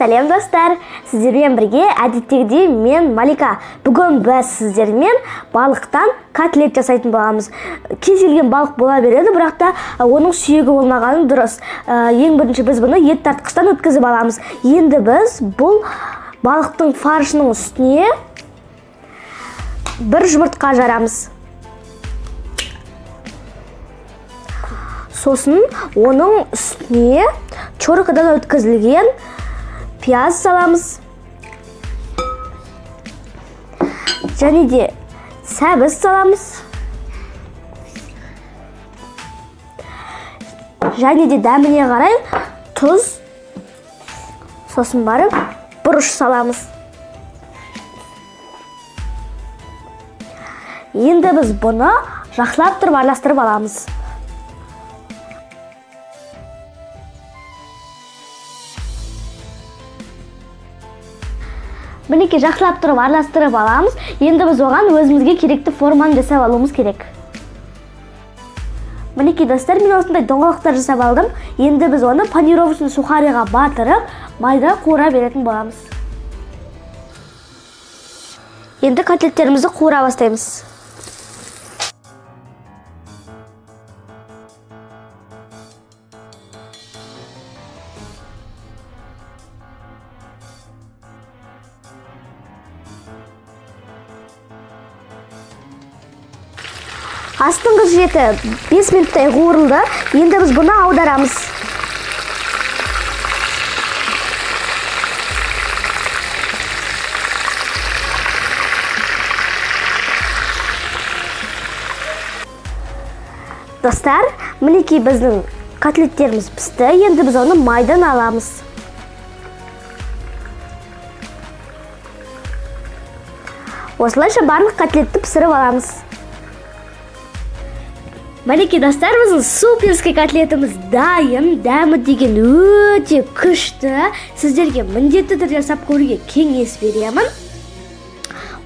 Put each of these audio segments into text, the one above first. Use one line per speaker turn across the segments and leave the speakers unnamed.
Сәлем, достар! Сіздермен бірге әдеттегідей мен, Малика. Бүгін біз сіздермен балықтан котлет жасайтын боламыз. Кез келген балық бола береді, бірақ та оның сүйегі болмағаны дұрыс. Ең бірінші біз бұны ет тартқыштан өткізіп аламыз. Енді біз бұл балықтың фаршының үстіне бір жұмыртқа жарамыз. Сосын оның үстіне теркадан өткізілген пияз саламыз. Және де сәбіз саламыз. Және де дәміне қарай тұз, сосын барып бұрыш саламыз. Енді біз бұны жақсылап тұрып араластырып аламыз. Мінекей, жақсылап тұрып араластырып аламыз. Енді біз оған өзімізге керекті форманы жасап алуымыз керек. Мінекей, достар, мен осындай доңғалақтар жасап алдым. Енді біз оны панировочный сухариға батырып, майда қуыра беретін боламыз. Енді котлеттерімізді қуыра бастаймыз. Астыңғы жеті 5 минуттай қуырылды. Енді біз бұны аударамыз. Достар, мінекей, біздің котлеттеріміз пісті. Енді біз оны майдан аламыз. Осылайша барлық котлетті пісіріп аламыз. Мінекей, достар, біздің суперский котлетіміз дайын. Дәмі деген өте күшті. Сіздерге міндетті түрде жасап көруге кеңес беремін.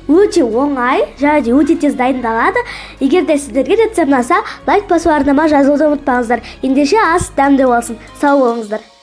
Өте оңай және де өте тез дайындалады. Егер де сіздерге рецепт ұнаса, лайк басу, арнама жазылуды ұмытпаңыздар. Ендеше, ас дәмді болсын. Сау болыңыздар.